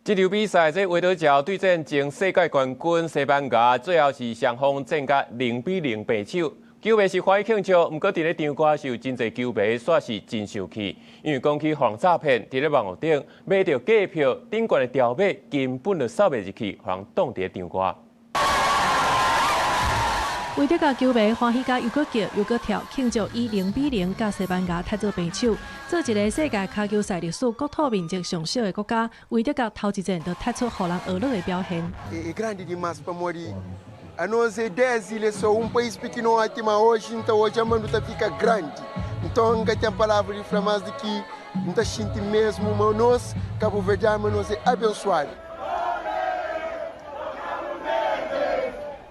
這場比賽，這維多焦對戰前世界冠軍西班牙，最後是雙方戰甲0比0平手。球迷是歡喜慶祝，毋過佇咧場外是有真濟球迷煞是真生氣，因為講去予人詐騙，佇咧網路頂買著假票，頂懸的條碼根本就掃袂入去，予人擋佇咧場外。維德國球迷歡喜甲又閣叫又閣跳，慶祝以0比0佮西班牙踢做平手。做一个世界跤球賽歷史國土面積上小的國家，維德國頭一戰就踢出予人呵咾的表現。 É grande demais pa modi anos é 10 ilhas, só um país pequenote, mas hoje então hoje a mundo tá fica grande. Então nunca tem palavra de falar mais de que não tá sentindo mesmo, mas nós, Cabo Verdeano, nós é abençoado.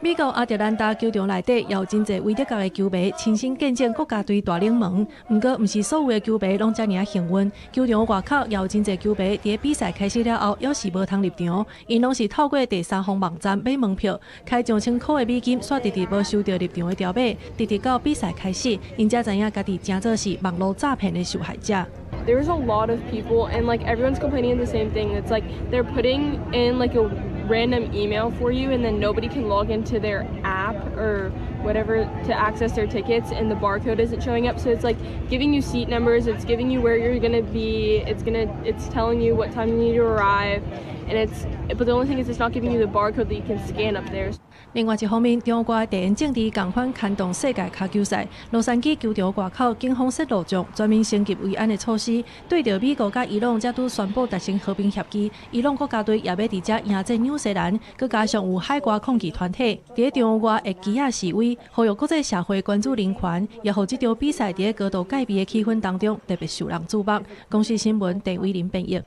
美國亞特蘭大球場內底，也有真濟維德國的球迷親身見證國家隊大冷門。毋過，毋是所有的球迷攏遮爾仔幸運。球場外口也有真濟球迷，佇比賽開始了後，猶是無通入場。𪜶攏是透過第三方網站買門票，開上千箍的美金，煞直直無收著入場的條碼。直直到比賽開始，𪜶才知影家己成做是網路詐騙的受害者。 There's a lot of people, and like everyone's complaining the same thing. It's like they're putting in like a random email for you, and then nobody can log into their app or whatever to access their tickets, and the barcode isn't showing up. So it's like giving you seat numbers, it's giving you where you're gonna be, it's telling you what time you need to arrive, and it's but the only thing is it's not giving you the barcode that you can scan up there. 另外一方面，中國地緣政治仝款牽動世界跤球賽。洛杉磯球場外口，警方設路障，專門升級維安的措施。對著美國佮伊朗才拄宣布達成和平協議，伊朗國家隊也欲佇遮迎戰紐西蘭，閣加上有海外抗議團體佇場外的旗仔示威，呼籲國際社會關注人權，也予這場比賽佇高度戒備的氣氛當中特別受人矚目。公視新聞鄭偉林編譯。